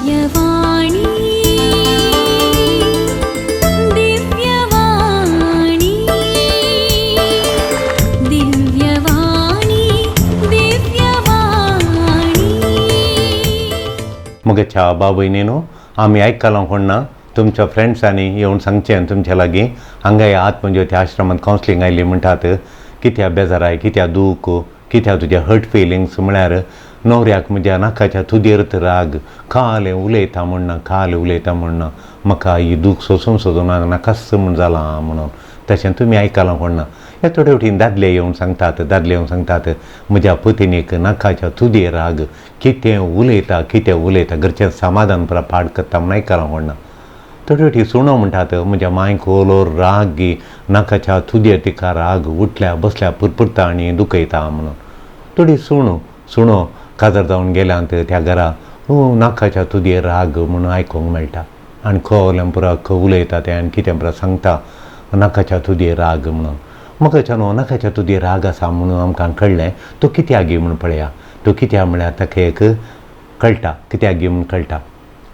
दिव्यवाणी, दिव्यवाणी, दिव्यवाणी, दिव्यवाणी. म्हगेच्या बाबयनीनो, आमी आयकलां कोण ना तुमच्या फ्रेंड्सांनी येवन सांगचें तुमच्या लागीं, हांगा ह्या आत्मज्योती आश्रमांत कावन्सिलींग आयली म्हणटात. कित्या बेजाराय, कित्या दूख, कित्या तुज्या हर्ट फिलिंग्स म्हळ्यार न्हवऱ्याक म्हज्या नाकाच्या तुजेर राग, कालें उलयता म्हण ना, कालें उलयता म्हण ना, म्हाका ही दूख सोसून सोसून नाकाच म्हूण जालां म्हणून. तशें तुमी आयकलां कोण ना. हे थोडे फावटी दादले येवन सांगतात, दादले येवन सांगतात, म्हज्या पतिनीक नाकाच्या तुजेर राग, कितें उलयता, कितें उलयता, घरचें समाधान पुरा पाड करता म्हूण आयकलां कोण ना. थोडे फावटी सुणो म्हणटात, म्हज्या मांयक ओलो राग गी, नाकाच्या तुजेर तिका राग, उठल्या बसल्या पुरपुरता आनी दुखयता म्हणून. थोडी सुणो सुणो काजार जावन गेल्यांत त्या घरा नाकाच्या तुजेर राग म्हणून आयकूंक मेळटा. आनी खोवलें पुरा उलयता तें आनी कितें पुरा सांगता नाकाच्या तुजेर राग म्हणून. म्हाका न्हू नाकाच्या तुजेर राग आसा म्हणून आमकां कळ्ळें. तो कित्याक गी म्हूण पळया, तो कित्याक म्हळ्यार ताका एक कळटा, कित्याक गी म्हूण कळटा,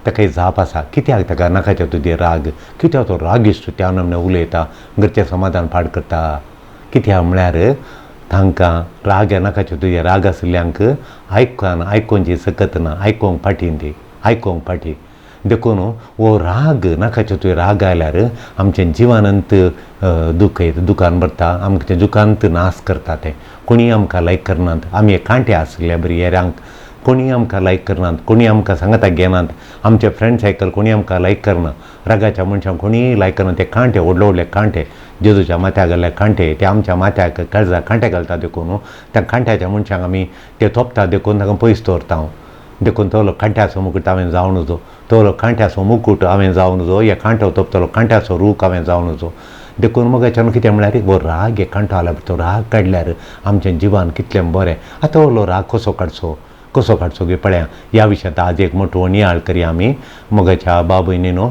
ताका एक जाप आसा कित्याक ताका नाकाच्या तुजेर राग, कित्याक तो रागिश्ट त्या नमने उलयता, घरचें समाधान पाड करता. कित्याक म्हळ्यार तांकां राग नाकाच्या तुजेर राग आशिल्ल्यांक आयकना, आयकोंची सकत ना, आयकोंक फाटीं ती आयकोंक फाटीं. देखून हो राग नाकाच्या तुजेर राग आयल्यार आमचें जिवानंत दुख येता, दुकान भरता, आमचें दुकांत नाश करता. तें कोणीय आमकां लायक करनात, आमी कांटे आसले बरी हेरांक कोणीय आमकां लायक करनात, कोणीय आमकां सांगता घेनात, आमचे फ्रेंड सर्कल कोणीय आमकां लायक करना, रागाच्या मनशांक कोणीय लायक करना. ते कांटे, व्हडले व्हडले कांटे, जेजूच्या माथ्याक घाल्ले कांटे, ते आमच्या माथ्याक काळजाक कांटे घालता. देखून त्या कांट्याच्या मनशांक आमी ते तोपता, देखून तांकां पयस दवरता हांव. देखून तोलो कांट्याचो मुकूट हांवें जावं नजो, तोलो कांट्याचो मुकूट हांवें जावं नजो, हे कांटो तोपतलो कांट्याचो रूख हांवें जावं नजो. देखून मगाच्यान कितें म्हळ्यार हो राग एक कांटो आयल्यार तो राग काडल्यार आमच्या जिवान कितलें बरें. आतां हो राग कसो काडचो, कसो काडचो गे पळया, ह्या विशयांत आज एक मोटो नियाळ करया आमी. मोगाच्या बाबयनीनो,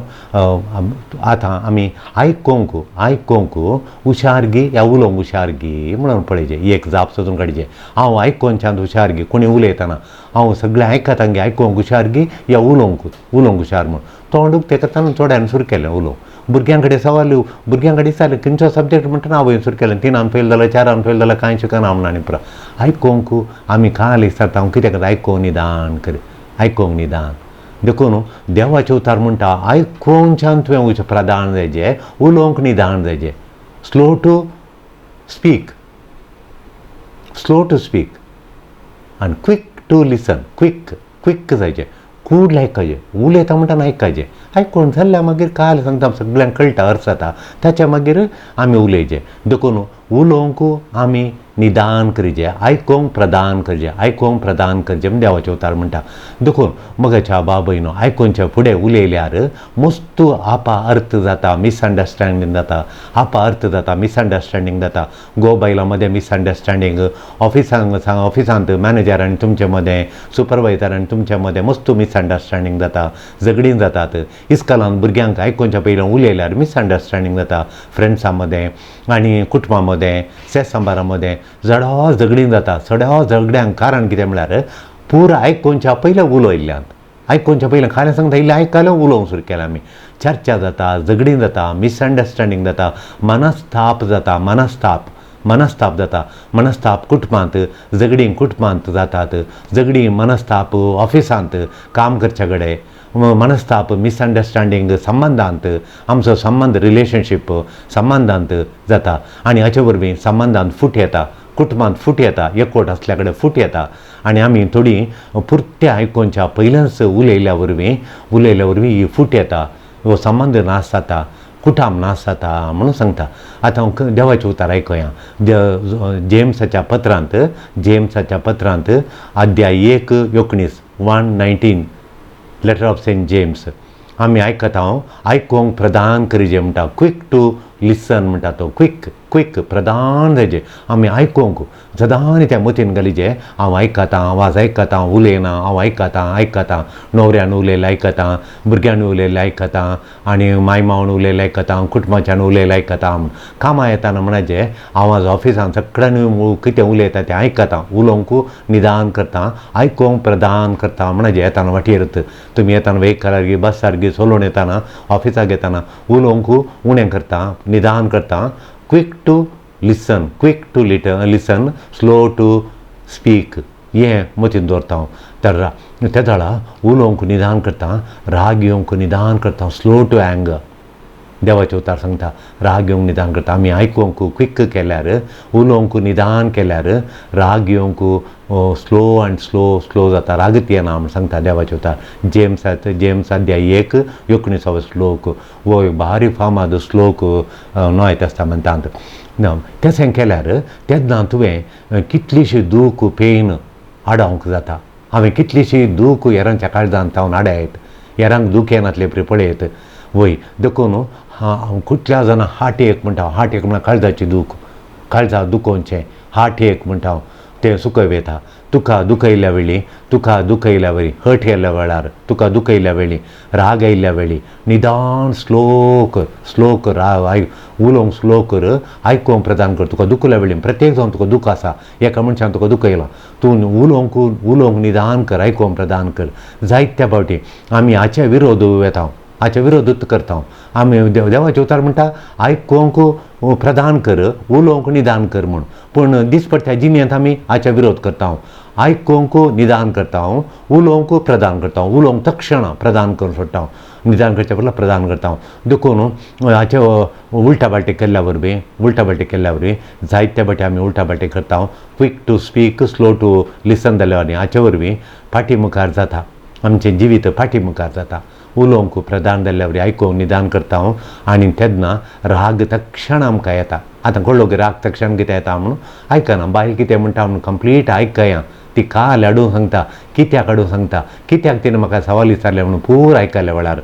आतां आमी आयकोंक आयकोंक हुशार गी या उलोवंक हुशार गी म्हणून पळयचें, एक जाप सोदून काडचें. हांव आयकोंच्यान हुशार गी, कोणी उलयतना हांव सगळें आयकता गे, आयकोंक हुशार गी या उलोवंक उलोवंक हुशार म्हूण. तोंड उक्तें करतना थोड्यान सुरू केलें उलोवंक, भुरग्यां कडेन सवाल, भुरग्यां कडेन विचारलें खंयचो सब्जेक्ट म्हणटना आवयन सुरू केलें, 3 फेल जालो, 4 फेल जालो, कांय शिकना म्हणून. आनी पुरो आयकोंक आमी काल विचारता हांव कितें करता, आयकोंक निदान कर, आयकोंक निदान. देखून देवाचें उतार म्हणटा आयकोंच्यान तुवें वयचें प्रधान जायचें, उलोवंक निदान जायचें. Slow to speak, slow to speak आनी quick to listen, quick quick जायचें, कूड आयकाचें, उलयता म्हणटा आयकाचें. आयकून जाल्यार मागीर काल सांगता सगळ्यांक कळटा, अर्थ जाता, ताच्या मागीर आमी उलयचें. देखून उलोवंक आमी निदान करचें, आयकोंक प्रदान करचें, आयकोंक प्रदान करचें म्हूण देवाचें उतार म्हणटा. देखून मगाच्या बाबयनो आयकोनच्या फुडें उलयल्यार मस्तू आपा अर्थ जाता, मिसअंडरस्टँडींग जाता, आपा अर्थ जाता, मिसअंडरस्टँडींग जाता. घोव बायलां मदें मिसअंडरस्टँडींग, ऑफिसांत ऑफिसांत मॅनेजर आनी तुमचे मदें, सुपरवायजर आनी तुमचे मदें मस्तू मिसअंडरस्टँडींग जाता, झगडीं जातात. इस्कॉलान भुरग्यांक आयकोनच्या पयलीं उलयल्यार मिसअंडरस्टँडींग जाता, फ्रेंड्सां मदें आनी कुटुंबां मदें, सेसंबारां मदें चडो झगडीं जाता. चडो झगड्यांक कारण कितें म्हळ्यार पुरो आयकोनच्या पयलें उलयल्ल्यान, आयकोनच्या पयलें खालें सांगता इल्लें आयकलें उलोवंक सुरू केलें आमी, चर्चा जाता, झगडीं जाता, मिसअंडरस्टँडींग जाता, मनस्ताप जाता, मनस्ताप मनस्ताप जाता, मनस्ताप कुटुंबांत, झगडीं कुटुंबांत जातात, झगडीं मनस्ताप ऑफिसांत काम करच्या कडेन, मनस्ताप मिसअंडरस्टँडींग संबंदांत, आमचो संबंद रिलेशनशीप संबंदांत जाता. आनी हाचे वरवीं संबंदांत फूट येता, कुटुंबांत फूट येता, एकवट आसल्या कडेन फूट येता. आनी आमी थोडी पुरतें आयकोनच्या पयलेंच उलयल्या वरवीं, उलयल्या वरवीं ही फूट येता, हो संबंद नाश जाता, कुटाम नाश जाता म्हणून सांगता. आतां हांव देवाचें उतार आयकुया. जेम्साच्या पत्रांत, जेम्साच्या पत्रांत अध्याय 1 19, 1:19, लेटर ऑफ सेंट जेम्स आमी आयकता. हांव आयकोंक प्रदान करचें म्हणटा, क्विक टू लिसन म्हणटा तो, क्विक क्विक प्रधान जायचे आमी आयकूंक सदांच त्या मतीन घालीचे हांव आयकतां, आवाज आयकतां, उलयना, हांव आयकतां आयकतां, न्हवऱ्यान उलयलें आयकतां, भुरग्यान उलयलें आयकतां आनी माय मावन उलयलें आयकतां, कुटुंबाच्यान उलयलें आयकतां. कामां येताना म्हणाचे हांव आज ऑफिसान सगळ्यांनी कितें उलयता तें आयकतां, उलोवंक निदान करतां, आयकूंक प्रदान करता म्हणाचे येताना वाटेरत तुमी येताना वेहिकलार गी बसार गी चलोवन येताना ऑफिसाक येताना उलोवंक उणें करता, निदान करता. Quick to listen, quick to listen, slow to speak हें मतीन दवरता हांव. तर तेदळा उलोवंक निदान करता, राग येवंक निदान करता, स्लो टू एंगर देवाचें उतार सांगता, राग येवंक निदान करता. आमी आयकूंक क्विक केल्यार, उलोवंक निदान केल्यार राग येवंक स्लो आनी स्लो स्लो जाता, रागत येना म्हूण सांगता देवाचें उतार. जेम्स अध्याय 1 19 श्लोक हो भारी फामाद श्लोक नव्या तेस्तामेंतांत. तशें केल्यार तेन्ना तुवें कितलीशी दूख पेन आडावंक जाता. हांवें कितलीशी दूख हेरांच्या काळजांत जावन आडायत, हेरांक दूख येनातले पळय पळयत वय. देखून हांव कुठल्या जाणां हार्ट एक म्हणटा, हार्ट एक म्हळ्यार काळजाची दूख, काळजा दुखोवचें हार्ट एक म्हणटा हांव, तें सुकय येता. तुका दुखयल्या वेळी, तुका दुखयल्या वेळी, हर्ट केल्ल्या वेळार, तुका दुखयल्या वेळी, राग आयिल्ल्या वेळी निदान स्लो कर, स्लो कर, उलोवंक स्लो कर, आयकूंक प्रदान कर. तुका दुखल्या वेळी प्रत्येक जावन तुका दुख आसा, एका मनशान तुका दुखयलां, तूं उलोवंक उलोवंक निदान कर, आयकूंक प्रदान कर. जायत्या फावटी आमी हाचे विरोध वेता, हाचे विरोधूच करता आमी. देवाचें उतर म्हणटा आयकूंक प्रदान कर, उलोवंक निदान कर म्हूण, पूण दिसपट्ट्या जिणेंत आमी हाचे विरोध करता. आयकूंक निदान करता, उलोवंक प्रदान करता, उलोवंक तक्षण प्रदान करून सोडटा, निदान करचे बदला प्रदान करता. देखून हाचे उल्टा बाल्टी केल्ल्या वरवीं, उल्टा बाल्टी केल्ल्या वरवीं जायत्या फावटी आमी उल्टा बाल्टी करता. Quick to speak, slow to listen जाल्या आनी हाचे वरवीं फाटी मुखार जाता आमचें जिवीत, फाटी मुखार जाता. उलोवंक प्रदान जाल्ल्या वरी आयकूंक निदान करता हांव आनी तेन्ना राग तक्षण आमकां येता. आतां कळ्ळो की राग तक्षण कितें येता म्हणून आयकना, बायल कितें म्हणटा म्हणून कंप्लीट आयकया, ती काल हाडून सांगता, कित्याक हाडून सांगता, कित्याक तिणें म्हाका सवाल विचारलें म्हणून पूर आयकल्या वेळार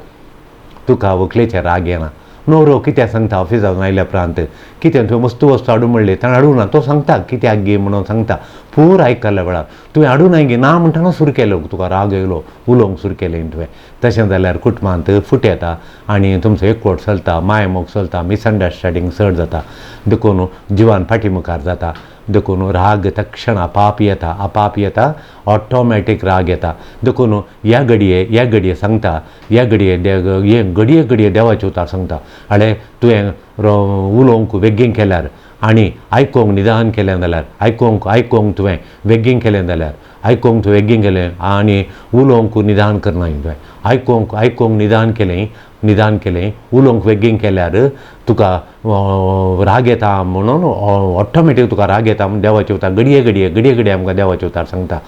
तुका व्हंकलेचें राग येना. न्हवरो कित्याक सांगता ऑफिसांत आयल्या उपरांत, कितें तुवें वस्तू वस्तू हाडून म्हणलें, ताणें हाडूं ना, तो सांगता कित्याक गे म्हणून सांगता. पूर आयकल्या वेळार तुवें हाडूं ना गे ना म्हणटना सुरू केलो, तुका राग येयलो, उलोवंक सुरू केलें तुवें. तशें जाल्यार कुटुंबांत फूट येता आनी तुमचो एकवट चलता, मायमोग चलता, मिसअंडरस्टँडींग चड जाता, देखून जिवान फाटी मुखार जाता. देखून राग तक्षण आपाप येता, आपाप येता, ऑटोमॅटीक राग येता. देखून ह्या घडये, ह्या घडये सांगता, ह्या घडये हे घडये घडये देवाचें उतर सांगता, आळे तुवें उलोवंक बेगीन केल्यार आनी आयकूंक निदान केलें जाल्यार, आयकूंक आयकूंक तुवें बेगीन केलें जाल्यार, आयकूंक तुवें बेगीन केलें आनी उलोवंक निदान करना तुवें, आयकूंक आयकूंक निदान केलें, निदान केलें, उलोवंक बेगीन केल्यार तुका राग येता म्हणून ऑटोमॅटीक तुका राग येता म्हणून देवाचें उतर घडये घडये घडये घडये आमकां देवाचें उतर सांगता.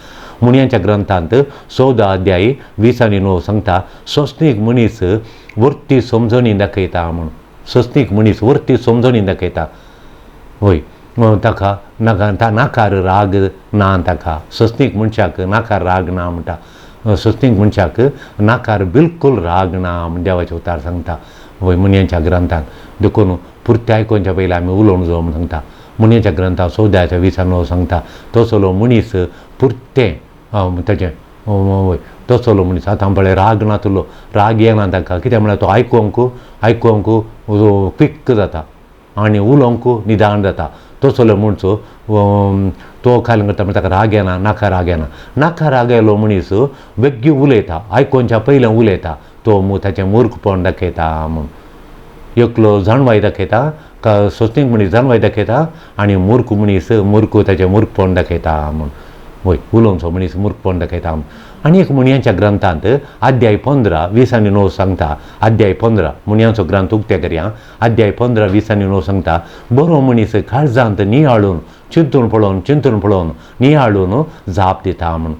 मुनयांच्या ग्रंथांत 14 अध्याय 20 आनी 9 सांगता, सोंसणीक मनीस वर्ती समजणी दाखयता म्हणून, सोंसणीक मनीस वर्ती समजणी दाखयता. वय ताका नाका नाकार राग ना, ताका सोंसणीक मनशाक नाकार राग ना म्हणटा, सोंसणीक मनशाक नाकार बिलकूल राग ना म्हूण देवाचें उतर सांगता वय मुनयांच्या ग्रंथान. देखून पुरतें आयकुच्या पयलीं आमी उलोवंक जावो म्हूण सांगता. मुनयांच्या ग्रंथान 14 20 9 सांगता, तसलो मनीस पुरतें ताचें वय तसलो मनीस आतां पळय राग नातलो, राग येना ताका, कित्याक म्हळ्यार तो आयकूंक आयकूंक क्विक जाता आनी उलोवंक निदान जाता. तसलो म्हणचो तो खाली करता म्हण ताका राग येना, नाका राग येना. नाका राग आयलो मनीस बेगीन उलयता, आयकुच्या पयलें उलयता, तो ताचें मूर्खपण दाखयता म्हूण. एकलो जाणवाय दाखयता, सोंसणीक मनीस जाणवाय दाखयता आनी मूर्ख मनीस मूर्ख ताचें मूर्खपण दाखयता म्हूण. वय उलोवचो मनीस मूर्खपण दाखयता म्हूण. आनी एक मुनयांच्या ग्रंथांत अध्याय 15 20 आनी 9 सांगता, अध्याय 15 मुनयांचो ग्रंथ उक्ते करया, अध्याय 15 20 आनी 9 सांगता, बरो मनीस काळजांत नियाळून चिंतून पळोवन चिंतून पळोवन नियाळून जाप दिता म्हूण.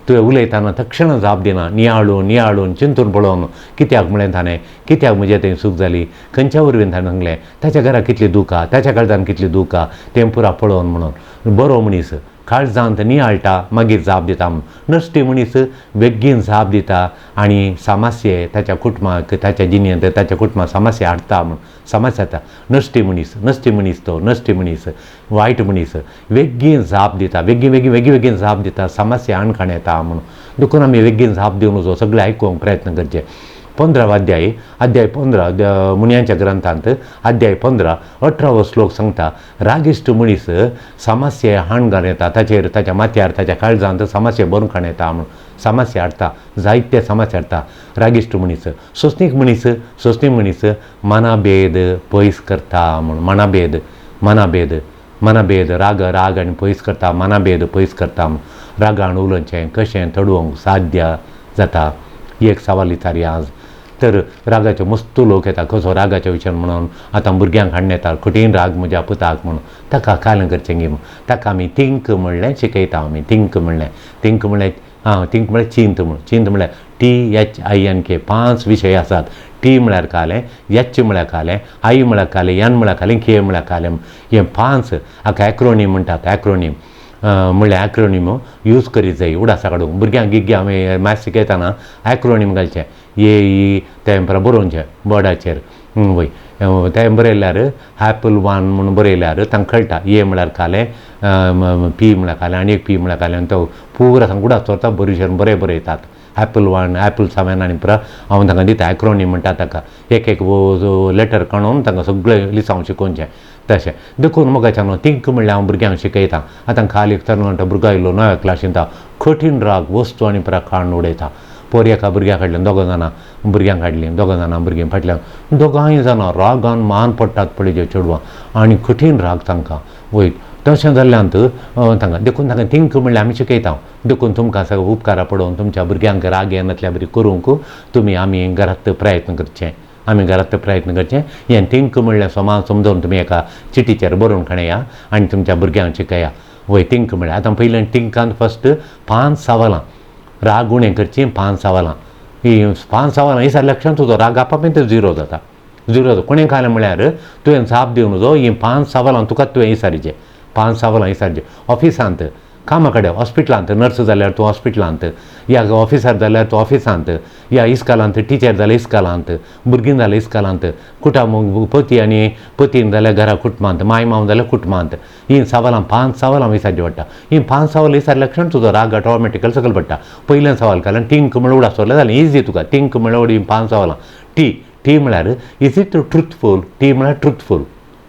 तुवें उलयतना तक्षण जाप दिना, नियाळून नियाळून चिंतून पळोवन, कित्याक म्हळें ताणें, कित्याक म्हजें थंय चूक जाली, खंयच्या वरवीं ताणें सांगलें, ताच्या घरा कितली दूख आहा, ताच्या काळजान कितली दूख आहा, तें पुरा पळोवन म्हणून. बरो मनीस काळजांत नियाळटा मागीर जाप दिता म्हूण. नश्टी मनीस बेगीन जाप दिता आनी समस्ये ताच्या कुटुंबाक, ताच्या जिणेंत ताच्या कुटुंबाक समस्या हाडटा म्हूण समस्या येता. नश्टी मनीस, नश्टी मनीस तो नश्टी मनीस, वायट मनीस वेगीन जाप दिता, वेगीन वेगीन वेगीन वेगीन जाप दिता, समस्या आणकाण येता म्हणून. देखून आमी वेगीन जाप दिवन वचो, सगळें आयकूंक प्रयत्न करचे. 15 अध्याय, अध्याय 15 मुनयांच्या ग्रंथांत अध्याय 15 18वो श्लोक सांगता, रागिश्ट मनीस समस्या हाणघाल येता ताचेर, ताच्या माथ्यार, ताच्या काळजांत समस्या भरून काण येता म्हणून समस्या हाडटा, जायते समस्या हाडटा रागिश्ट मनीस. सोंसणीक मनीस, सोंसणीक मनीस मनाभेद पयस करता म्हणून, मनाभेद, मनाभेद, मनाभेद, राग राग आनी पयस करता, मनाभेद पयस करता म्हणून. रागान उलोवचें कशें तडोवंक साध्य जाता, एक सवाल विचारया आज. तर रागाचे मस्त लोक येता, कसो रागाचे विचार म्हणून आतां भुरग्यांक हाडून येता, कठीण राग म्हज्या पुताक म्हणून, ताका कालें करचें गे म्हणून ताका आमी थिंक म्हणलें शिकयता आमी. थिंक म्हणलें, थिंक म्हणलें, आं थिंक म्हळ्यार चिंत म्हणून, चिंत म्हळ्यार THINK, 5 विशय आसात. टी म्हळ्यार कालें, एच म्हळ्यार कालें, I म्हळ्यार कालें, एन म्हळ्यार कालें, के म्हळ्यार कालें. हे 5 हाका एक्रोनीम म्हणटात. एक्रोनीम म्हणल्यार एक्रोनीम यूज करीत जाय उडासा काडूंक. भुरग्यांक गिग्गे आमी मॅथ्स शिकयतना एक्रोनीम घालचें, ए ई तें परत बरोवचें बोर्डाचेर. वय तें बरयल्यार एपल 1 म्हणून बरयल्यार तांकां कळटा, ए म्हळ्यार कालें, पी म्हळ्यार कालें आनी एक पी म्हळ्यार कालें, आनी तो पुरा तांकां उडास दवरता, बरें बरें बरयतात. एपल 1 एपल 7 आनी पुरा हांव तांकां दिता. एक्रोनीम म्हणटा ताका, एक एक लेटर काडून तांकां सगळें लिसांव शिकोवचें तशें. देखून मोगाच्यान थिंक म्हणल्यार हांव भुरग्यांक शिकयता. आतां काल एक तरणाटो भुरगो आयलो नव्या क्लासींत, कठीण राग वस्तू आनी पुरा काडून उडयता. पोर एका भुरग्याक हाडलें, दोगां जाणां भुरग्यांक हाडलीं, दोगां जाणां भुरगीं फाटल्यान, दोगांय जाणां रागान मान पडटात पळय जे चेडवां, आनी कठीण राग तांकां वयर. तशें जाल्ल्यान तांकां देखून तांकां थिंक म्हणल्यार आमी शिकयता. देखून तुमकां सगळें उपकारा पडोवन तुमच्या भुरग्यांक राग येनातल्या बरी करूंक तुमी आमी घरांत प्रयत्न करचें, आमी घरांत प्रयत्न करचें. हें थिंक म्हणल्यार समाज समजून तुमी एका चिटीचेर बरोवन काडया आनी तुमच्या भुरग्यांक शिकया. वय थिंक म्हणल्यार आतां पयलें थिंकान फस्ट 5 सवालां, राग उणें करचीं 5 सवालां. ही 5 सवालां ही सारकें लक्षांत तुजो राग आपापी झिरो जाता, झिरो जाता. कोणें खालें म्हळ्यार तुवें जाप दिवन जो हीं 5 सवालां तुका तुवें विचारीचें, 5 सवालां विचारचें. ऑफिसांत कामा कडेन, हॉस्पिटलांत नर्स जाल्यार तूं हॉस्पिटलांत, या ऑफिसर जाल्यार तूं ऑफिसांत, या इस्कालांत टिचर जाल्यार इस्कालांत, भुरगीं जाल्यार इस्कालांत, कुटुंब पती आनी पतीन जाल्यार घरा कुटुंबांत, माय माव जाल्यार कुटुंबांत. हीं सवालां 5 सवालां विचारचीं पडटा. हीं 5 सवालां विचारल्या क्षण तुजो राग ऑटोमॅटिकल सकयल पडटा. पयलें सवाल कारण थिंक म्हणल्यार उडास दवरलें जालें इजी तुका. थिंक म्हणल्यार हीं 5 सवालां. टी टी म्हळ्यार is it truthful, T म्हळ्यार truthful,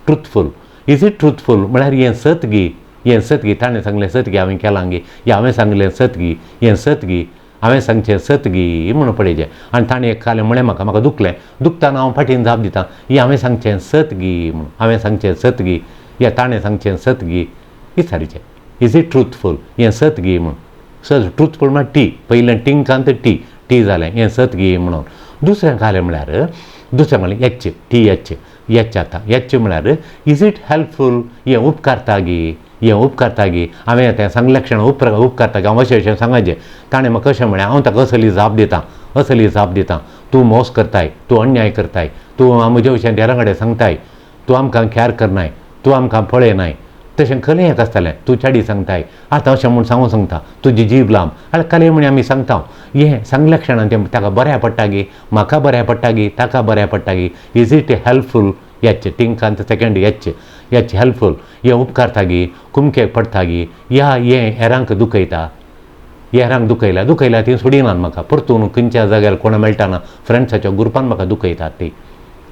truthful, is it truthful म्हळ्यार हें सत गी, हें सत गी, ताणें सांगलें सत गी हांवें केलां गी, या हांवें सांगलें सत गी, हें सत गी, हांवें सांगचें सत गी म्हणून पळयचें. आनी ताणें एक खालें म्हळें म्हाका, म्हाका दुखलें, दुखतना हांव फाटीन जाप दिता, ही हांवें सांगचें सत गी म्हणून, हांवें सांगचें सत गी, या ताणें सांगचें सत गी विचारीचें. Is it truthful, हें सत गी म्हणून. सत ट्रुथफूल म्हळ्यार टी, पयलें टिंकांत टी, टी जालें हें सत गी म्हणून. दुसरें खालें म्हळ्यार, दुसरें म्हणल्यार एच, टी एच, एच आतां एच म्हळ्यार is it helpful, हें उपकारता गी, हें उपकारता गी, हांवें तें सांगलें क्षण उपकारता गी, हांव अशें अशें सांगाचें. ताणें म्हाका कशें म्हळें, हांव ताका असली जाप दिता, असली जाप दिता, तूं मोस करताय, तूं अन्याय करताय, तूं म्हज्या विशयान हेरां कडेन सांगताय, तूं आमकां कॅर करनाय, तूं आमकां पळयनाय, तशें खरें हें आसतालें, तूं चाडी सांगताय, आतां अशें म्हूण सांगूं सांगता, तुजी जीब लांब आनी कालें म्हण आमी सांगता. हें सांगल्या क्षणान तें ताका बऱ्या पडटा गी, म्हाका बऱ्या पडटा गी, ताका बऱ्या पडटा गी. Is it helpful, H टिंकांत second H, H helpful, हें उपकारता गी, कुमकेक पडटा गी, या हें हेरांक दुखयता, हेरांक दुखयल्या, दुखयल्या ती सोडिनात म्हाका, परतून खंयच्या जाग्यार कोणा मेळटाना फ्रेंड्साच्या ग्रुपान म्हाका दुखयतात ती,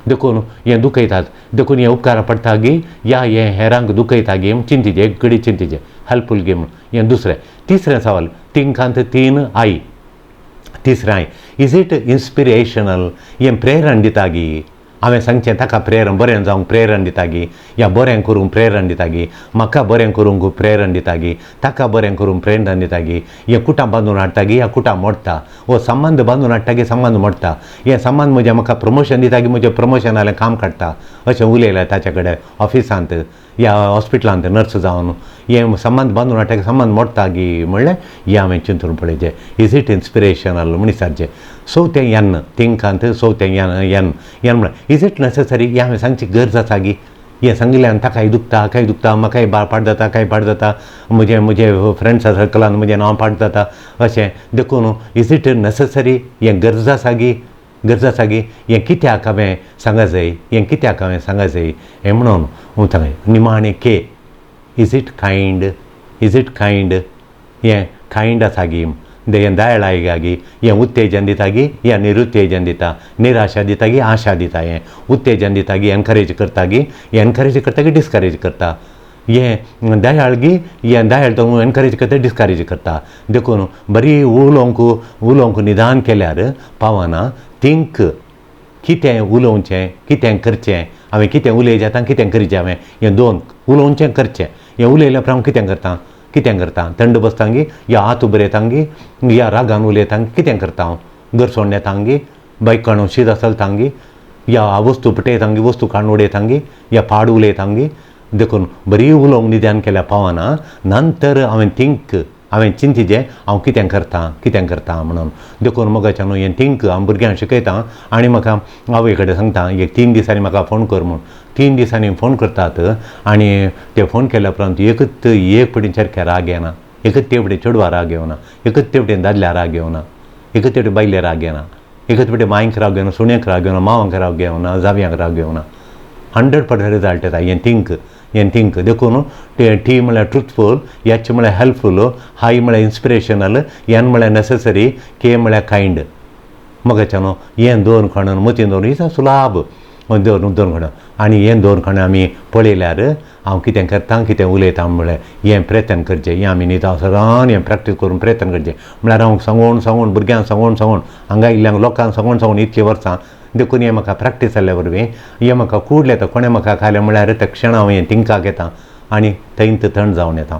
देखून हें दुखयतात, देखून हें उपकारा पडटा गी, या हें हेरांक दुखयता गी चिंतीचें, एक घडी चिंतीचें, हेल्पफूल गी म्हणून. हें दुसरें. तिसरें सवाल तिंकांत 3 I, तिसरें I, is it inspirational, हें प्रेरण दिता गी, हांवें सांगचें ताका प्रेरण, बरें जावंक प्रेरण दिता गी, या बरें करूंक प्रेरण दिता गी, म्हाका बरें करूंक प्रेरण दिता गी, ताका बरें करूंक प्रेरणा दिता गी, हें कुटां बांदून हाडटा गी, या कुटां मोडटा, हो संबंद बांदून हाडटा गी, संबंद मोडटा, हें संबंद म्हजें म्हाका प्रमोशन दिता गी, म्हजें प्रमोशन जालें काम काडटा, अशें उलयलें ताच्या कडेन ऑफिसांत या हॉस्पिटलांत नर्स जावन, हें संबंद बांदून हाडटा गी, संबंद मोडटा गी म्हणलें हें हांवें चिंतून पळयचें. Is it inspirational म्हण विचारचें. चवथें एन, थिंकांत चवथें एन, एन एन म्हळ्यार is it necessary, हें हांवें सांगची गरज आसा गी, हें सांगिल्ल्यान ताकाय दुखता, हाकाय दुखता, म्हाकाय पाड जाता, कांय पाड जाता, म्हजें म्हजें फ्रेंड्सा सर्कलान म्हजें नांव पाड जाता अशें. देखून is it necessary? हें गरज आसा गी? गरज आसा गी? हें कित्याक हांवें सांगा जाय? हें कित्याक हांवें सांगा जाय हें म्हणून हांव निमाणें K, is it kind? Is it kind? हें कायंड आसा गी? हें दयाळ गी? हें उत्तेजन दिता गी या निरुत्तेजन दिता? निराशा दिता गी आशा दिता? हें उत्तेजन दिता गी, एनकरेज करता गी, एनकरेज करता गी डिस्करेज करता? हें दयाळ गी, हें दयाळ तो एनकरेज करता, डिस्करेज करता. देखून बरी उलोवंक उलोवंक निदान केल्यार पावना. थिंक, कितें उलोवचें, कितें करचें, हांवें कितें उलयचें आतां, कितें करचें हांवें, हें दोन उलोवचें करचें. हें उलयल्या उपरांत हांव कितें करता, कितें करता? थंड बसता गी या हात उबरयता गी या रागान उलयता? कितें करता हांव? घर सोडून येता गी, बायक काडून शीत चलता गी या वस्तू पेटयता गी, वस्तू काडून उडयता गी या पाड उलयता गी? देखून बरी उलोवंक निदान केल्यार पावना. नंतर हांवें थिंक, हांवें चिंतिचें हांव कितें करता, कितें करता म्हणून. देखून मोगाच्यान हें थिंक हांव भुरग्यांक शिकयता आनी म्हाका आवय कडेन सांगता, एक 3 दिसांनी म्हाका फोन कर म्हूण. 3 दिसांनी फोन करतात आनी ते फोन केल्या उपरांत एकूच एक पटी सारकें राग येना, एकूच ते वटेन चेडवा राग येवना, एकूच ते वटेन दादल्या राग येवना, एकूच ते वटेन बायले राग येना, एकूच वटेन मांयक राग येवना, सुण्यांक राग येवना, मावांक राग येवना, जावयांक राग येवना. 100% रिजल्ट येता. हें थिंक, हें थिंक. देखून टी म्हळ्यार ट्रुथफूल, एच म्हळ्यार हेल्पफूल, हाय म्हळ्यार इन्स्पिरेशनल, एन म्हळ्यार नेसेसरी, के म्हळ्यार कायंड. मोगाच्यान हें दोन खाणां मतीन दवरून इजा सुलाभ दोन दोन खाणां आनी हें दोन खाणां आमी पळयल्यार हांव कितें करता, कितें उलयता म्हळ्यार हें प्रयत्न करचें. हें आमी न्हिदा सदां हें प्रॅक्टीस करून प्रयत्न करचें. म्हळ्यार हांव सांगून सांगून भुरग्यांक सांगून सांगून हांगा इल्ल्यांक लोकांक सांगून सांगून इतलीं वर्सां, देखून हें म्हाका प्रॅक्टीस जाल्ल्या वरवीं हें म्हाका कूडलें येता. कोणें म्हाका खालें म्हळ्यार त्या क्षणा हांव हें थिंकाक येता आनी थंयच थंड जावन येता,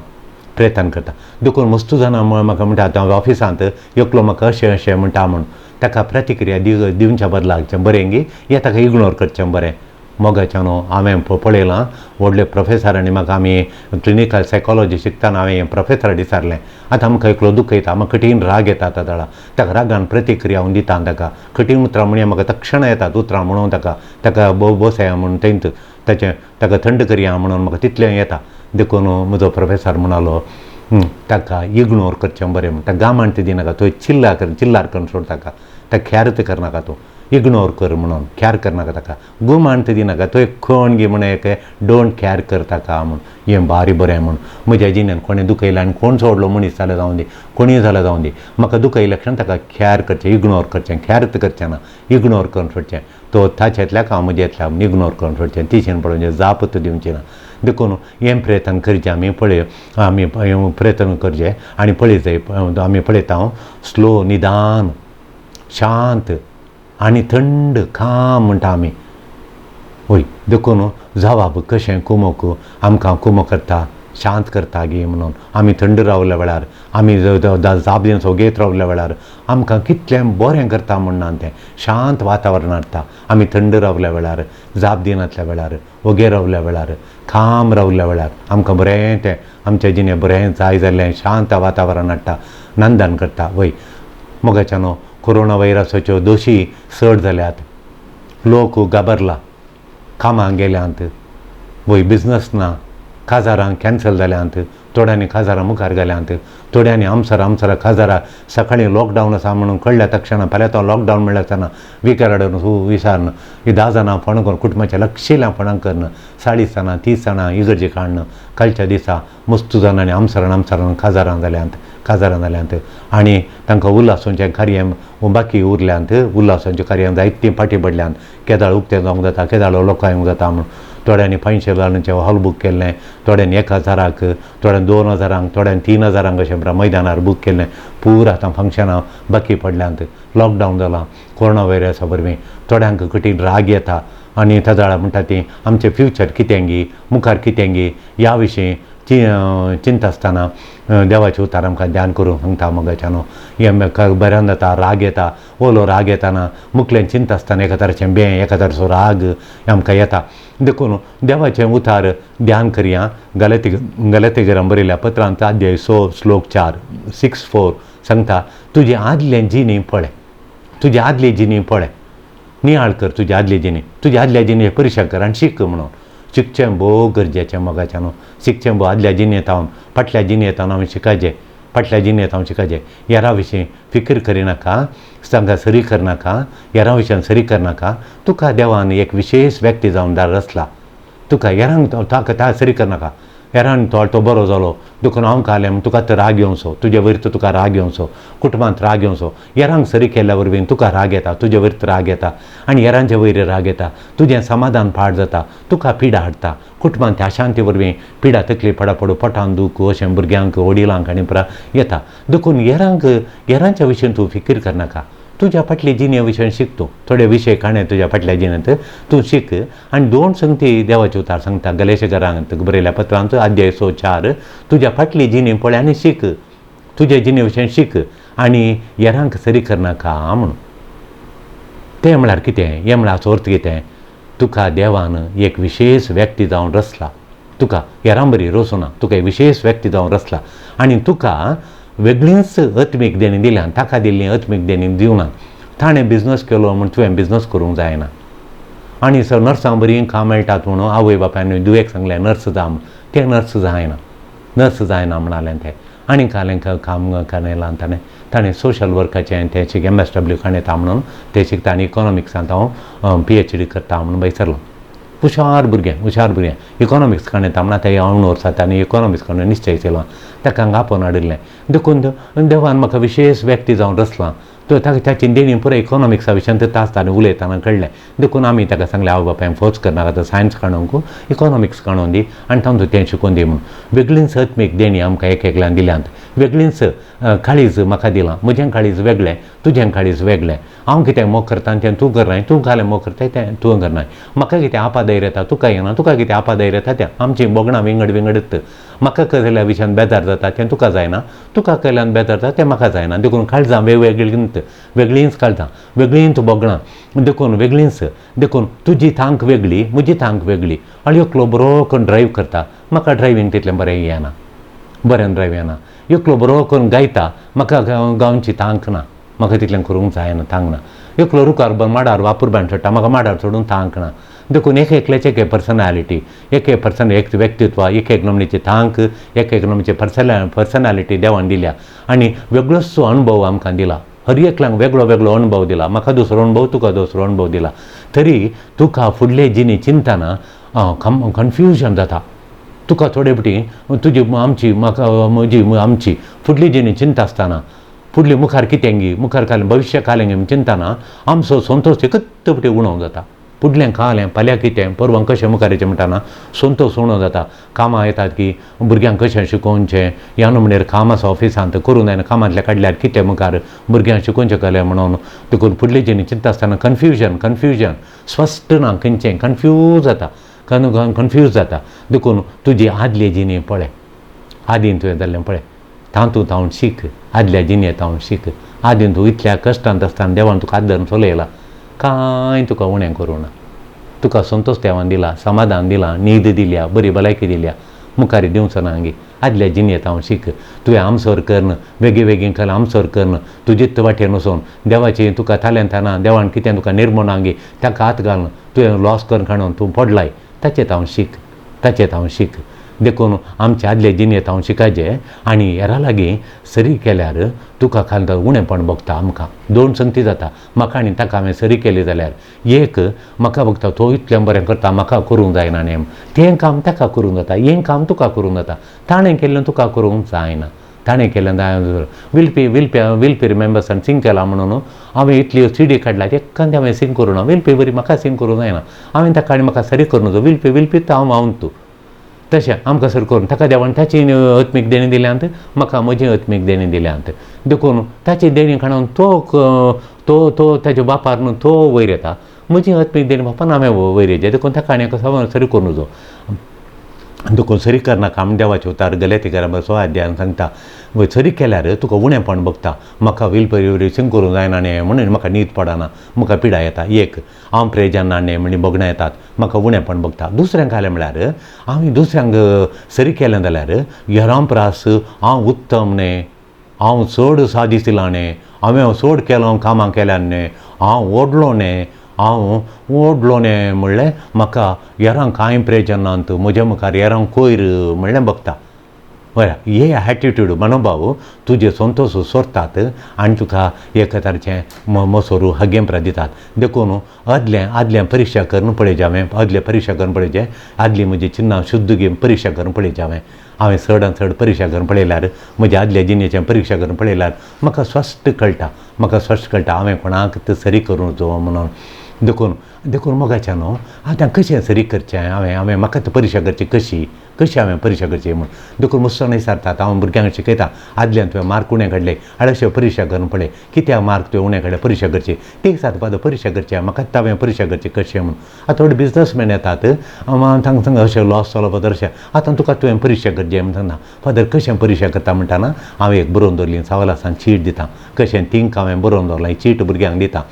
प्रयत्न करता. देखून मस्तू जाणां म्हाका म्हणटा, आतां ऑफिसांत एकलो म्हाका अशें अशें म्हणटा म्हूण ताका प्रतिक्रिया दिवच्या बदलाक बरें गी हें ताका इग्नोर करचें बरें. मोगाच्यान हांवें पळयलां व्हडले प्रोफेसरांनी म्हाका, आमी क्लिनिकल सायकोलॉजी शिकतना हांवें हें प्रोफेसरा विचारलें, आतां आमकां एकलो दुखयता, म्हाका कठीण राग येता आतां ताका, ताका रागान प्रतिक्रिया हांव दिता, ताका कठीण उतरां म्हणया म्हाका तक्षण येतात उतरां म्हणून ताका ताका बसया म्हणून थंयच ताचें ताका थंड करया म्हणून म्हाका तितलें येता. देखून म्हजो प्रोफेसर म्हणालो ताका इग्नोर करचें बरें म्हण, ताका गामाण ते दिनाका, थंय चिल्लार कर, चिल्लार करून सोड ताका, ताका ख्यारत करनाका, तूं इग्नोर कर म्हणून ख्यार करनाका, ताका गुमान ते दिनाका, थंय खण गी म्हण एक don't ख्यार कर ताका म्हूण. हें भारी बरें म्हूण म्हज्या जिणेन कोणें दुखयलें आनी कोण सोडलो मनीस जाल्यार जावं दी, कोणीय जाल्यार जावं दी, म्हाका दुखयल्या क्षण ताका ख्यार करचें, इग्नोर करचें, ख्यारत करचें ना, इग्नोर करून सोडचें. तो ताचेंतल्याक हांव म्हजेंतल्याक इग्नोर करून सोडचें, तिशेन पळोवचें, जापत दिवची ना. देखून हें प्रयत्न करचें आमी, पळय आमी प्रयत्न करचें आनी पळय जाय आमी पळयता स्लो निदान शांत आनी थंड काम म्हणटा आमी वय. देखून जावप कशें कुमोक आमकां कुमो करता, शांत करता गी म्हणून आमी थंड रावल्या वेळार, आमी जाप दिवन सोगेत रावल्या वेळार आमकां कितलें बरें करता म्हणून तें शांत वातावरण हाडटा. आमी थंड रावल्या वेळार, जाप दिनातल्या वेळार, वोगे रावल्या वेळार, काम रावल्या वेळार आमकां बरें तें आमच्या जिणें बरें जाय जाल्लें शांत वातावरण हाडटा, नंदन करता वय. मोगाच्यानो कोरोना व्हायरसाच्यो दोशी चड जाल्यात, लोक गाबरला, कामाक गेल्यांत वय, बिजनस ना, काजारां कॅन्सल जाल्यांत, थोड्यांनी काजारां मुखार घाल्यांत, थोड्यांनी आमसर आमसर काजारां सकाळीं लॉकडावन आसा म्हणून कळ्ळ्या तक्षणा फाल्यां तो लॉकडावन म्हणल्यार आसतना विकार हाडून विचारून ही 10 जाणां फोणां करून कुटुंबाच्या लक्षेल्या फोणां करून 40 जाणां 30 जाणां इगर्जे काडून कालच्या दिसा मस्तू जाणांनी आमसरान आमसरान काजारां जाल्यांत, काजारां जाल्यांत आनी तांकां उल्हासांचें कार्य बाकी उरल्यांत, उल्हासांचें कार्य जायतीं फाटीं पडल्यांत. केदाळ उक्तें जावंक जाता, केदाळ लोकां येवंक जाता म्हूण थोड्यांनी 500 जाणांचें हॉल बूक केल्लें, थोड्यांनी 1000क, थोड्यांनी 2000क, थोड्यांनी 3000क अशें मैदानार बूक केल्लें. पूरा आतां फंक्शनां बाकी पडल्यांत. लॉकडावन जालां कोरोना व्हायरसा वरवीं थोड्यांक कठीण राग येता आनी तेदळा म्हणटा ती आमचें फ्युचर कितें गी, मुखार कितें गी ह्या विशीं चिंता आसतना देवाचें उतार आमकां ध्यान करूंक सांगता. मोगाच्यानो हें बऱ्यान जाता, राग येता, ओलो राग येताना मुखल्यान चिंता आसतना एका तरेचें बें, एका तरेचो राग आमकां येता. देखून देवाचें उतार ध्यान करया. गलतीगरां बरयल्या पत्रांत अध्याय 6 श्लोक 4 6-4 सांगता, तुजें आदलें जिणी पळय, तुजें आदली जिणी पळय, नियाळ कर तुजी आदली जिणी, तुज्या आदल्या जिणी परिक्षा कर आनी शीक म्हणून. शिकचें भोव गरजेचें मोगाचें न्हू, शिकचें भोव. आदल्या जिणेंत हांव, फाटल्या जिणेंत हांव आमी शिकायचें, फाटल्या जिणेंत हांव शिकायचें. हेरां विशीं फिकीर करिनाका, तांकां सरी करनाका, हेरां विशयान सरी करनाका. तुका देवान एक विशेश व्यक्ती जावन दार रचला, तुका हेरांक ताका ता सरी करनाका. हेरान तो बरो जालो देखून हांव खालें म्हूण तुका तर राग येवचो, तुजे वयर तर तुका राग येवचो, कुटुंबांत राग येवचो. हेरांक सरी केल्ल्या वरवीं तुका राग येता, तुजे वयर तर राग येता आनी हेरांचे वयर राग येता, तुजें समाधान पाड जाता, तुका पिडा हाडटा. कुटुंबांत अशांती वरवीं पिडा तकली पडा पडू, पोटान दूख अशें भुरग्यांक वडिलांक आनी पुरा येता. देखून हेरांक हेरांच्या विशयन तूं फिकीर करनाका. तुज्या फाटले जिणे विशय शीक तूं, थोडे विशय काणये तुज्या फाटल्या जिणेंत तूं शीक. आनी दोन संगती देवाचे उतार सांगता गलेशकरांक बरयल्या पत्रांत अध्याय 6:4, तुज्या फाटली जिणे पळय आनी शीक, तुज्या जिणे विशय शीक आनी हेरांक सरी करनाका म्हणून. तें म्हळ्यार कितें, हें म्हळ्यार हाचो अर्थ कितें, तुका देवान एक विशेश व्यक्ती जावन रचला, तुका हेरां बरी रचूना, तुका एक विशेश व्यक्ती जावन रचला आनी तुका वेगळींच आत्मीक देणी दिल्या, ताका दिल्ली आत्मीक देणी दिवना. ताणें बिजनस केलो म्हूण तुवें बिजनस करूंक जायना. आनी सर नर्सां बरीं काम मेळटात म्हणून आवय बापायन दुयेक सांगलें नर्स जा म्हूण, तें नर्स जायना, नर्स जायना म्हणालें तें. आनी कालें काम काणयलां ताणें, ताणें सोशल वर्काचें तें शिक MSW काणयता म्हणून तें शिकता आनी इकॉनॉमिक्सांत हांव PhD करता म्हणून भायसरलो. हुशार भुरगें, हुशार भुरगें, इकॉनॉमिक्स काणयता म्हणून आतां हांव वर्सां आनी इकॉनॉमिक्स काडून निश्चय केलो, ताका हांगा आपोवन हाडिल्लें. देखून देवान म्हाका विशेश व्यक्ती जावन रचलां, तो ताका ताची देणी पुराय इकॉनॉमिक्सा विशयान ते आसता उलयतना कळ्ळें. देखून आमी ताका सांगलें आवय बापायन फोर्स करनाका, आतां सायन्स काडूंक इकॉनॉमिक्स काडून दी आनी तातूंत तें शिकोवन दी म्हणून. वेगळींच आत्मीक देणी आमकां एक एकल्यान दिल्यांत, वेगळींच काळीज म्हाका दिलां, म्हजें काळीज वेगळें, तुजें काळीज वेगळें. हांव कितें मोग करता तें तूं करनाय, तूं घालें मोग करताय तें तूं करनाय. म्हाका कितें आपाधैर्य येता तुका येना, तुका कितें आपाधैर्य येता तें. आमचीं भोगणां विंगड विंगडच. म्हाका कसल्या विशयान बेजार जाता तें तुका जायना, तुका कसल्यान बेजार जाता तें म्हाका जायना. देखून काळजां वेगवेगळींच, वेगळींच काळजां, वेगळींच भोगणां, देखून वेगळींच. देखून तुजी तांक वेगळी, म्हजी तांक वेगळी. आनी एकलो बरो करून ड्रायव्ह करता, म्हाका ड्रायव्हींग तितलें बरें येना, बरें ड्रायव्ह येना. एकलो बरो करून गायता, म्हाका गावची तांक ना, म्हाका तितलें करूंक जायना, तांक ना. एकलो रुखार माडार वापुरब्यान चडटा, म्हाका माडार चडूंक तांक ना. देखून एक एकल्याचे एक पर्सनॅलिटी, एक एक पर्सन, एक व्यक्तित्व, एक एक नमनीची तांक, एक एक नमनीची पर्सनॅलिटी देवान दिल्या आनी वेगळोच अणभव आमकां दिला. हर एकल्यांक वेगळो वेगळो अणभव दिला, म्हाका दुसरो अणभव, तुका दुसरो अणभव दिला. तरी तुका फुडले जिणे चिंतना कन्फ्युजन जाता. तुका थोडे फावटी तुजी आमची म्हाका म्हजी आमची फुडली जिणे चिंता आसतना, फुडली मुखार कितें गी, मुखार कालें भविश्य कालें गी चिंतना आमचो संतोश एकच फावटी उणो जाता. फुडलें कालें फाल्यां कितें परवां कशें मुखार येचें म्हणटाना संतोश उणो जाता. कामां येतात की भुरग्यांक कशें शिकोवचें, ह्या नमणेर काम आसा ऑफिसांत करूं जायना, कामांतलें काडल्यार कितें मुखार भुरग्यांक शिकोवचें कलें म्हणून. देखून फुडली जिणे चिंता आसतना कन्फ्युजन, कन्फ्युजन, स्पश्ट ना खंयचें, कन्फ्यूज जाता, कन्फ्यूज जाता. देखून तुजी आदली जिणे पळय, आदीं तुवें जाल्लें पळय, तातूंत हांव शीक, आदल्या जिणेंत हांव शीक. आदीं तूं इतल्या कश्टांत आसतना देवान तुका आदर चलयला, कांय तुका उणें करूं ना, तुका संतोश देवान दिला, समाधान दिलां, न्हीद दिल्या, बरी भलायकी दिल्या, मुखार दिवचो ना गी. आदल्या जिणेंत हांव शीक. तुवें आमसर करून वेगळी वेगळी कला आमसर करून तुजीच वाटेन वचून देवाची तुका तालेंत ना, देवान कितें तुका निर्मणा गी ताका हात घालून तुवें लॉस करून काडून तूं पडलाय, ताचें हांव शीक, ताचें हांव शीक. देखून आमचे आदले जिणेंत हांव शिकायचें आनी हेरां लागीं सरी केल्यार तुका खाल उणेपण भोगता. आमकां दोन संगती जाता, म्हाका आनी ताका हांवें सरी केली जाल्यार एक म्हाका भोगता तो इतलें बरें करता, म्हाका करूंक जायना नेम, तें काम ताका करूंक जाता, हें काम तुका करूंक जाता, ताणें केल्लें तुका करूंक जायना, ताणें केल्लें जायना. विल्पी विल्पी विल्पी रिमेम्बर्सान सिंग केला म्हणून हांवें इतली सिडी काडल्या, एकांत हांवें सिंग करूं ना. विल्पी बरी म्हाका सिंग करूंक जायना, हांवें ताका आनी म्हाका सरी करूं नजो, विल्पी विल्पीत हांव हांव तूं तशें आमकां सर करून ताका देवान ताची आत्मीक देणी दिल्यांत, म्हाका म्हजी आत्मीक देणी दिल्यांत. देखून ताची देणी काडून तो तो तो ताच्या बापार न्हू तो वयर येता, म्हजी आत्मीक देणी बापान हांवें वयर येयचे. देखून ताका आनी सरी करूं नजो. देखून सरी करनाका म्हण देवाचे उतार गलेतीकारा 6 अध्यायान सांगता, सरी केल्यार तुका उणेपण भोगता. म्हाका विलपरी सिंग करूंक जायना न्ही म्हणून म्हाका न्हीद पडना, म्हाका पिडा येता. एक हांव प्रेजन ना न्ही म्हणी भोगणां येतात, म्हाका उणेपण भोगता. दुसऱ्यांक घालें म्हळ्यार हांवें दुसऱ्यांक सरी केलें जाल्यार हेरां प्रास हांव उत्तम न्ही, हांव चड सादिसिलां न्ही, हांवें चड केलो कामां केल्यान न्ही, हांव व्हडलो न्ही, हांव ओडलो न्ही म्हणलें म्हाका हेरांक कांय प्रेजन ना म्हज्या मुखार हेरांक कोयर म्हणलें बगता. बरें, हे एटिट्यूड मनोभाव तुजे संतोश सोरतात आनी तुका एक तरेचें मसोरू हगेंप्रा दितात. देखून आदलें आदलें परिक्षा करून पळयचें हांवें, आदलें परिक्षा करून पळयचें, आदली म्हजी चिन्नां शुद्ध घेवन परिक्षा करून पळयचें हांवें. हांवें चडान चड परिक्षा करून पळयल्यार म्हज्या आदल्या जिणेचें परिक्षा करून पळयल्यार म्हाका स्पश्ट कळटा, म्हाका स्पश्ट कळटा हांवें कोणाक तें सरी करूंक जावो म्हणून. देखून देखून मोगाच्या न्हू आतां कशें सरी करचें हांवें, हांवें म्हाका आतां परिक्षा करची कशी, कशी हांवें परिक्षा करची म्हूण. देखून मुसळ विचारतात, हांव भुरग्यांक शिकयता, आदल्यान तुवें मार्क उणें काडले अशें परिक्षा करून पळय, कित्याक मार्क तुवें उणें काडले परिक्षा करची. ते दिसात पाद परिक्षा करची म्हाका हांवें परिक्षा करची कशें म्हूण. आतां थोडे बिजनसमॅन येतात तांकां सांग अशें लॉस जालो फादर अशें, आतां तुका तुवें परिक्षा करची म्हूण सांगता. फादर कशें परिक्षा करता म्हणटाना हांव एक बरोवन दवरली सवाल आसा चीट दिता, कशें थिंक हांवें बरोवन दवरलां, चीट भुरग्यांक दिता,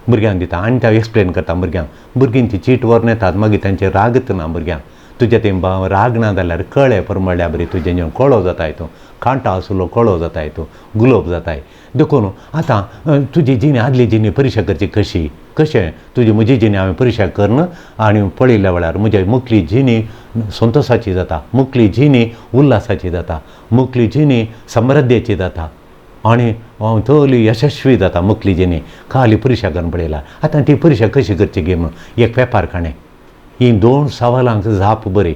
भुरग्यांक दिता आनी ते एक्सप्लेन करता भुरग्यांक. भुरगीं ती चीट व्हरून येतात, मागीर तांचे रागत ना भुरग्यांक. तुजें तें राग ना जाल्यार कळ्ळें पर म्हणल्यार बरी तुजें जेवण कळो जाताय, तूं कांटो आसलो कळो जाताय, तूं गुलोब जाताय. देखून आतां तुजी जिणी आदली जिणी परिक्षा करची कशी, कशें तुजी म्हजी जिणी हांवें परिक्षा करून आनी पळयल्या वेळार म्हज्या मुखली जिणी संतोशाची जाता, मुखली जिणी उल्हासाची जाता, मुखली जिणी समृद्धेची जाता आनी हांव तोली यशस्वी जाता मुखली जिणी खाली परिक्षा करून पळयला. आतां ती परिक्षा कशी करची गे म्हणून एक पेपर काणें ही दोन सवालांक जाप बरी,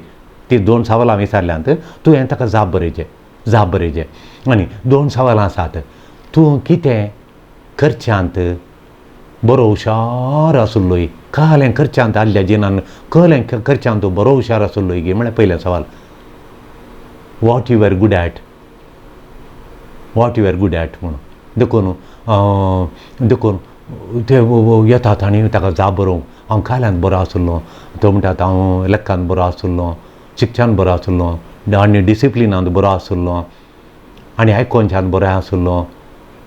ती दोन सवालां विचारल्यांत तुवें ताका जाप बरयचें, जाप बरयचें. आनी दोन सवालां आसात, तूं कितें करच्यांत बरो हुशार आसलोय, कहलें करच्यांत आदल्या जिनान कहलें करच्यांत तूं बरो हुशार आसलोय गे म्हळ्यार पयलें सवाल. What you are good at, what you are good at म्हणून. देखून देखून ते येतात आनी ताका जाप बरोवंक हांव काल्यांत बरो आसलो, तो म्हणटात हांव लेखान बरो आसलो, शिक्षण बरो आसलो आनी डिसिप्लिनांत बरो आसलो आनी आयकोनच्यान बरो आसलो,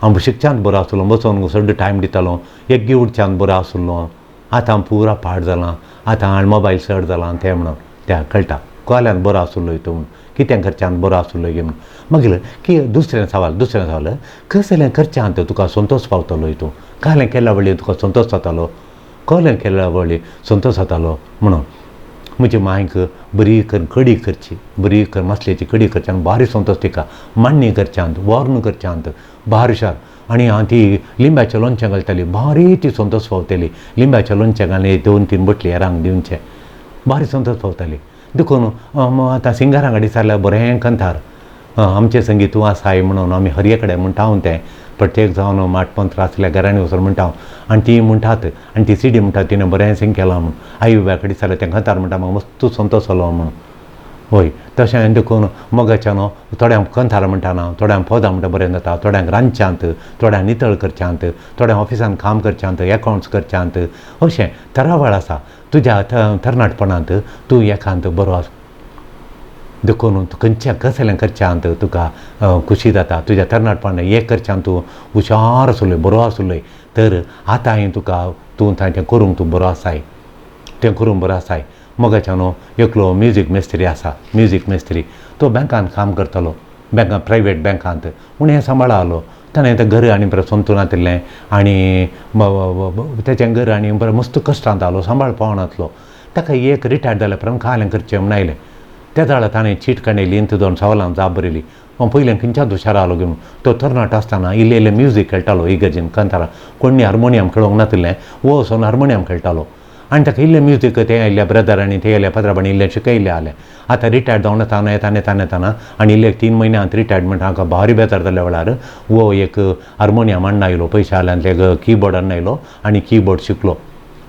हांव शिक्षणांत बरो आसलो, बसोन चड टायम दितालो, एग्गी उठच्यान बरो आसलो. आतां हांव पुरा पाड जालां, आतां हांव मोबायल चड जालां तें म्हणून त्या कळटा कोल्यान बरो आसलो तूं म्हूण, कितें करच्यान बरो आसलो गे म्हणून. मागीर की दुसरें सवाल, दुसरें सवाल कसलें करच्यांत तुका संतोश पावतलो तूं, कहलें केल्या वळी तुका संतोश जातालो, कहलें केल्या वळी संतोश जातालो म्हणून. म्हजे मांयक बरी करून कडी करची, बरी करून मसल्याची कडी करची आनी भारी संतोश तिका, माण्णी करच्यांत वॉर्न करच्यांत भारी हुशार. आनी हांव ती लिंब्याचें लोणचें घालताली, भारी ती संतोश पावताली. लिंब्याचें लोणचें घालून 2-3 बोटली हेरांक दिवचें, भारी संतोश पावताली. देखून आतां सिंगरां कडेन विचारल्यार बरें कंतार आमचें संगीत तूं आसाय म्हणून आमी हरये कडेन म्हणटा हांव तें प्रत्येक जावन माटपंत्र आसल्या घरांनी वचून म्हणटा हांव आनी ती म्हणटात आनी ती सिडी म्हणटा तिणें बरें सिंग केलां म्हूण. आई बाबाय कडेन विचारल्यार तें कंतार म्हणटा म्हाका मस्त संतोश जालो म्हणून. हय तशें देखून मोगाच्या न्हू थोड्यांक कंतार म्हणटा ना, थोड्यांक पदां म्हणटा बरें जाता, थोड्यांक रांदच्यांत, थोड्यांक नितळ करच्यांत, थोड्यांक ऑफिसान काम करच्यांत, एकावंट्स करच्यांत, अशें तरावळ आसा. तुज्या तरणाटपणांत तूं एकांत बरो आसा देखून खंयच्या कसलें करच्यांत तुका खुशी जाता. तुज्या तरणाटपणांत एक करच्यांत तूं हुशार आसलोय, बरो आसलोय तर आतांय तुका तूं तें करूंक तूं बरो आसाय, तें करूंक बरो आसाय. मोगाच्या न्हू एकलो म्युजीक मेस्त्री आसा, म्युजीक मेस्त्री तो बँकांत काम करतालो, बँकांत प्रायवेट बँकांत पूण हें सांबाळालो ताणें तें घर आनी बरें संतून नातिल्लें आनी तेचें घर आनी बरें मस्त कश्टांत आसलो, सांबाळ पावनासलो. ताका एक रिटायर्ड जाल्या उपरांत कालें करचें म्हूण आयलें. त्या वेळार ताणें चीट काडली आनी दोन सवालांक जाप बरयली. हांव पयलें खंयच्यान हुशार आसलो घेवन तो तरणाटो आसतना इल्लें इल्लें म्युजीक खेळटालो इगर्जेन कांतारां, कोणी हार्मोनियम खेळोंक नातिल्लें, वो वचोन हार्मोनियम खेळटालो आनी ताका इल्लें म्युजीक ते आयिल्ल्या ब्रदरांनी ते आयिल्ल्या पात्राबांनी इल्लें शिकयल्लें आसलें. आतां रिटायर्ड जावन येताना येताना येताना येताना आनी इल्ले 3 म्हयन्यांत रिटायरमेंट हांकां भारी बेजार जाल्ल्या वेळार वो एक हार्मोनियम हाडून आयलो, पयशे आयल्यान किबोर्ड हाडून आयलो आनी किबोर्ड शिकलो.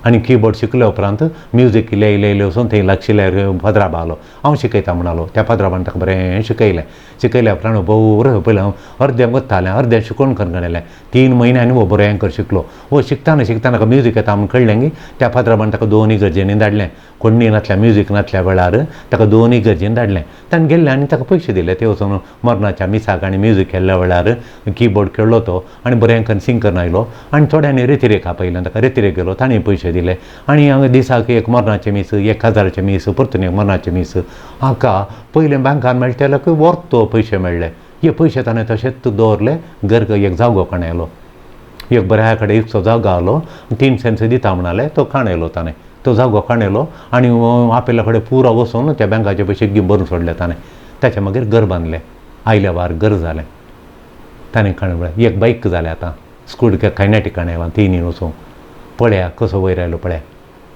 आनी किबोर्ड शिकल्या उपरांत म्युजीक इल्लें इल्लें इल्लें वचून थंय लागशिल्ल्या पाद्राबा आलो, हांव शिकयता म्हणालो. त्या पाद्राबान ताका बरें शिकयलें. शिकयल्या उपरांत बरो पयलें हांव अर्दें वतालें, अर्दें शिकोवन करून गेलें. 3 म्हयन्यांनी हो बरें कर शिकलो. हो शिकताना शिकताना ताका म्युजीक येता म्हूण कळ्ळें की त्या पाद्राबान ताका 2 इगर्जेंनी धाडलें. कोण्णी नासल्या म्युजीक नासल्या वेळार ताका 2 इगर्जेन धाडलें. ताणें गेल्लें आनी ताका पयशे दिले. ते वचून मरणाच्या मिसाक आनी म्युजीक खेळ्ळ्या वेळार किबोर्ड खेळ्ळो तो आनी बरें करून सिंग करून आयलो. आनी थोड्यांनी रेतिरेक आपयलें ताका, रेतिरेक गेलो, ताणें पयशे दिले. आनी हांगा दिसाक एक मरणाचें मीस, 1000चें मीस, परतून एक मरणाचें मीस. हाका पयलें बँकान मेळटले की वर्तो पयशे मेळ्ळे. हे पयशे ताणें तशेंच दवरले. घर एक जागो काणयलो, एक बऱ्या कडेन एकसो जागो आहलो, 3 सेंट्स दिता म्हणाले, तो काणयलो ताणें, तो जागो काणयलो आनी आपल्या कडेन पुरो वचून त्या बँकाचे पयशे भरून सोडले ताणें. ताच्या मागीर घर बांदलें, आयल्या वार घर जालें ताणें काणयलें. एक बायक जालें आतां, स्कूट कायनेटीक काणयला तिनी वचूंक. पळया कसो वयर आयलो पळया.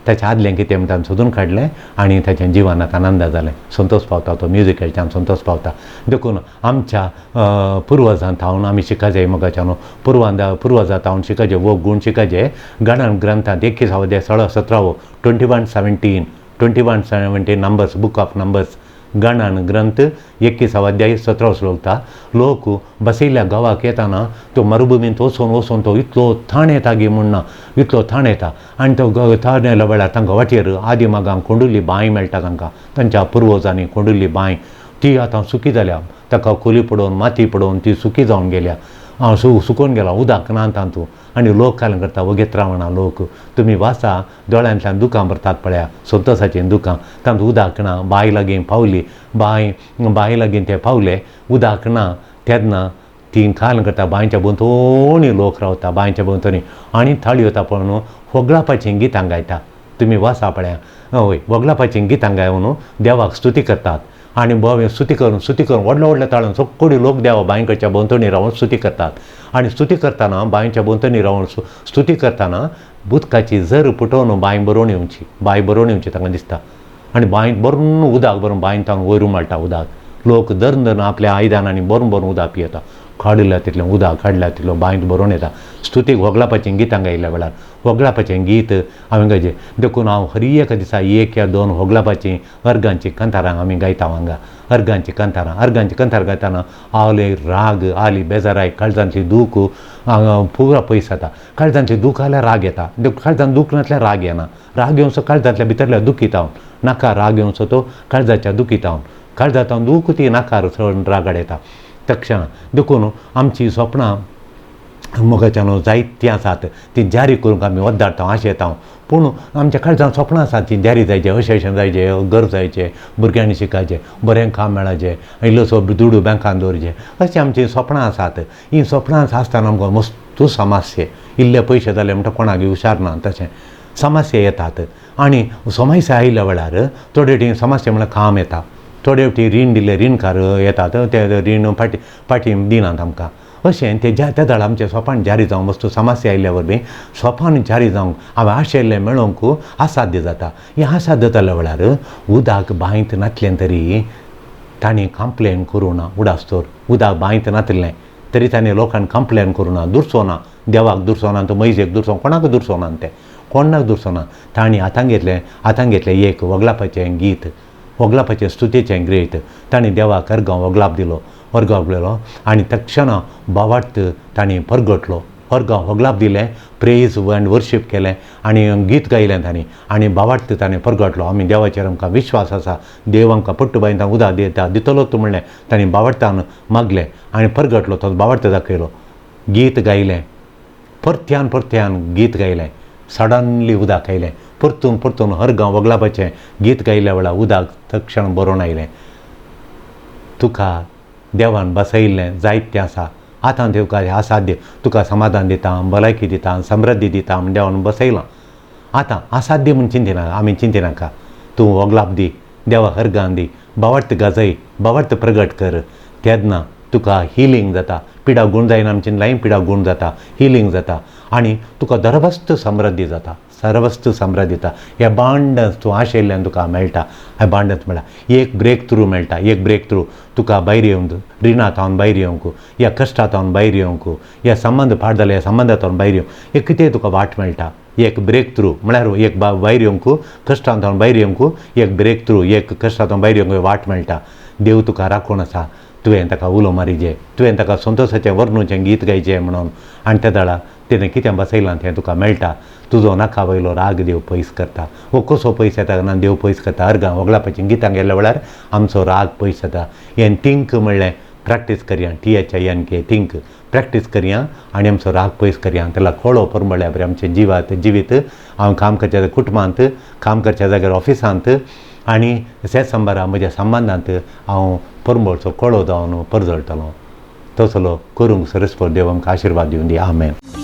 ताचें आदलें कितें म्हणटा सोदून काडलें आनी ताच्या जिवनांत आनंद जालें, संतोश पावता, तो म्युजिकाच्यान संतोश पावता. देखून आमच्या पुर्वजां थावन आमी शिकाजे मोगाच्यान, पुर्वजां थावन शिकाजे वो गूण शिकाजे. गणन ग्रंथांत 21 अध्याय 16 17 21:17, 21:17 नंबर्स, बूक ऑफ नंबर्स, गणन ग्रंथ 21 अध्याय 17 श्लोकता. लोक बसयल्ल्या गांवाक येताना तो मरुभुमींत वचून वचून तो इतलो थाण येता गी म्हणना, इतलो थाण येता आनी तो थाण येयल्या वेळार तांकां वाटेर आदी मागांक कोंडुल्ली बांय मेळटा तांकां, तांच्या पुर्वजांनी कोंडुल्ली बांय ती आतां सुकी जाल्या, ताका खोली पडोवन माती पडोवन ती सुकी जावन गेल्या, सुकोवन गेला, उदक ना तातूंत. आनी लोक काल करता वगेत रावना लोक. तुमी वाचा, दोळ्यांतल्यान दुकां भरतात पळया, संतोसाचीं दुकां. तातूंत उदक ना, बांय लागीं पावली, बांय लागीं ते पावले, उदक ना तेन्ना ती काल करता बांयच्या भोंवतणी लोक रावता, बांयच्या भोंवतणी आनी थाळयो वता पळोवन होगळापाचीं गितां गायता. तुमी वाचा पळया, हय, होगळापाचीं गितां गावन देवाक स्तुती करतात आनी भोव स्तुती करून स्तुती करून व्हडल्या व्हडल्या ताळून सगळी लोक देवा बांयकडच्या भोंवतणी रावन स्तुती करतात. आनी स्तुती करतना बांयच्या भोंवतणी रावन स्तुती करतना उदकाची जर पुटोवन बांय भरोवन येवची, बांय भरोवन येवची तांकां दिसता. आनी बांयत भरून उदक भरून बांयत तांकां वयर उमाळटा उदक. लोक धरून धरून आपल्या आयदनांनी भरून भरून उदक पियेता, काडल्या तितलें उदक काडल्या तितलें बांयत भरोवन येता. स्तुतीक होगळापाचीं गितां गायल्या वेळार होगळापाचें गीत हांवें गायचें. देखून हांव हर एका दिसा 1 या 2 होगळापाचीं अर्गांचीं कांतारां आमी गायता हांगा. अर्गांचीं कांतारां, अर्गांचीं कांतारां गायतना आले राग, आली बेजाराय, काळजांतली दूख पुरा पयस जाता. काळजांतली दूख आल्यार राग येता, काळजांत दूख नासल्यार राग येना. राग येवचो काळजांतल्या भितरल्या दुखीत हांव नाका, राग येवचो तो काळजाच्या दुखीत हांव, काळजांत दूख ती नाकार चड रागाड येता तक्षण. देखून आमची सपनां मोगाच्यान जायतीं आसात, ती जारी करूंक आमी वद्दारता, आशेता. पूण आमच्या काळजान सपनां आसात ती जारी जायचे, अशें अशें जायचें, घर जायचें, भुरग्यांनी शिकायचें, बरें काम मेळाचें, इल्लोसो दुडू बँकान दवरचें, अशीं आमचीं सपनां आसात. हीं सपनां आसतना आमकां मस्तू समस्या, इल्ले पयशे जाले म्हणटा कोणाक हुशार ना, तशें समस्या येतात. आनी समस्या आयिल्ल्या वेळार थोडे फावटी समस्या म्हणल्यार काम येता, थोडे फावटी रीण दिल्ले रिणकार येतात, ते रीण फाटीं फाटीं दिनात आमकां. अशें ते ज्या त्या वेळार आमचें सोपान जारी जावंक वस्तू समस्या आयिल्ल्या वरवीं सोपान जारी जावंक हांवें आशिल्लें मेळोवंक असाध्य जाता. हें असाध्य जाल्या वेळार उदक बांयत नासलें तरी तांणी कंप्लेन करूं ना, उडास तर उदक बांयत नासलें तरी ताणें लोकांक कंप्लेन करूं ना, दुरसो ना, देवाक दुरसो ना, तो मैजेक दुरसो, कोणाक दुरसो ना, ते कोणाक दुरसो ना. तांणी हातांत घेतलें, हातांत घेतलें एक वगलापाचें गीत, वगलापाचें स्तुतीचें गीत. तांणी देवाक अर्गां वगलाप दिलो, अर्गां वगललो आनी तक्षणा भावार्थ तांणी परगटलो, अर्गां वगलाप दिलें, प्रेज अँड वर्शीप केलें आनी गीत गायलें तांणी आनी भावार्थ ताणें परगटलो. आमी देवाचेर आमकां विश्वास आसा, देव आमकां पट्टू बांयत उदक दिता दितलो तूं म्हणलें तांणी भावार्थान मागलें आनी परगटलो, तो भावार्थ दाखयलो, गीत गायलें, परत्यान परत्यान गीत गायलें, सडनली उदक आयलें, परतून परतून हरगांव वगलापाचें गीत गायल्या वेळार उदक तक्षण बरोवन आयलें. तुका देवान बसयल्लें जायतें आसा, आतां तुका असाध्य, तुका समाधान दिता, भलायकी दिता, समृद्धी दिता म्हण देवान बसयलां. आतां असाध्य म्हूण चिंतिनाका, आमी चिंतिनाका, तूं वगलाप दी, देवा हरगान दी, भावार्थ गाजय, भावार्थ प्रगट कर, तेन्ना तुका हिलींग जाता. पिडा गूण जायना आमची लायन, पिडा गूण जाता, हिलींग जाता आनी तुका दरवस्त समृद्धी जाता, सर्वस्त समृद्धी जाता. एबांडन्स तूं आशिल्ल्यान तुका मेळटा, एबांडन्स मेळटा, एक ब्रेक थ्रू मेळटा, एक ब्रेक थ्रू तुका भायर येवंक, रिणां थावन भायर येवंक, ह्या कश्टां थावन भायर येवंक, ह्या संबंद पाड जाले ह्या संबंदा थावन भायर येवंक, एक कितें तुका वाट मेळटा, एक ब्रेक थ्रू म्हळ्यार एक भायर येवंक, कश्टां थावन भायर येवंक एक ब्रेक थ्रू, एक कश्टां थावन भायर येवंक वाट मेळटा. देव तुका राखून आसा, तुवें ताका उलो मारिजे, तुवें ताका संतोशाचें वर्णूचें गीत गायचें म्हणून आनी त्या वेळार तेणें कितें बसयलां तें तुका मेळटा. तुजो नाका वयलो राग देव पयस करता. हो कसो पयस येता ना, देव पयस करता. अर्गां वगलापाचीं गितां गेल्ल्या वेळार आमचो राग पयस जाता. हें थिंक म्हणलें प्रॅक्टीस करया, THINK think practice करया आनी आमचो राग पयस करया. तेला कळो परमळ्या बरें आमचें जिवात जिवीत, हांव काम करच्या कुटुंबांत, काम करच्या जाग्यार ऑफिसांत आनी शेत संबारा म्हज्या संबंदांत हांव परमळचो कळो जावन परजळटलो. तसलो करूंक सरस्पत देव आमकां आशिर्वाद दिवंदी. आमेन.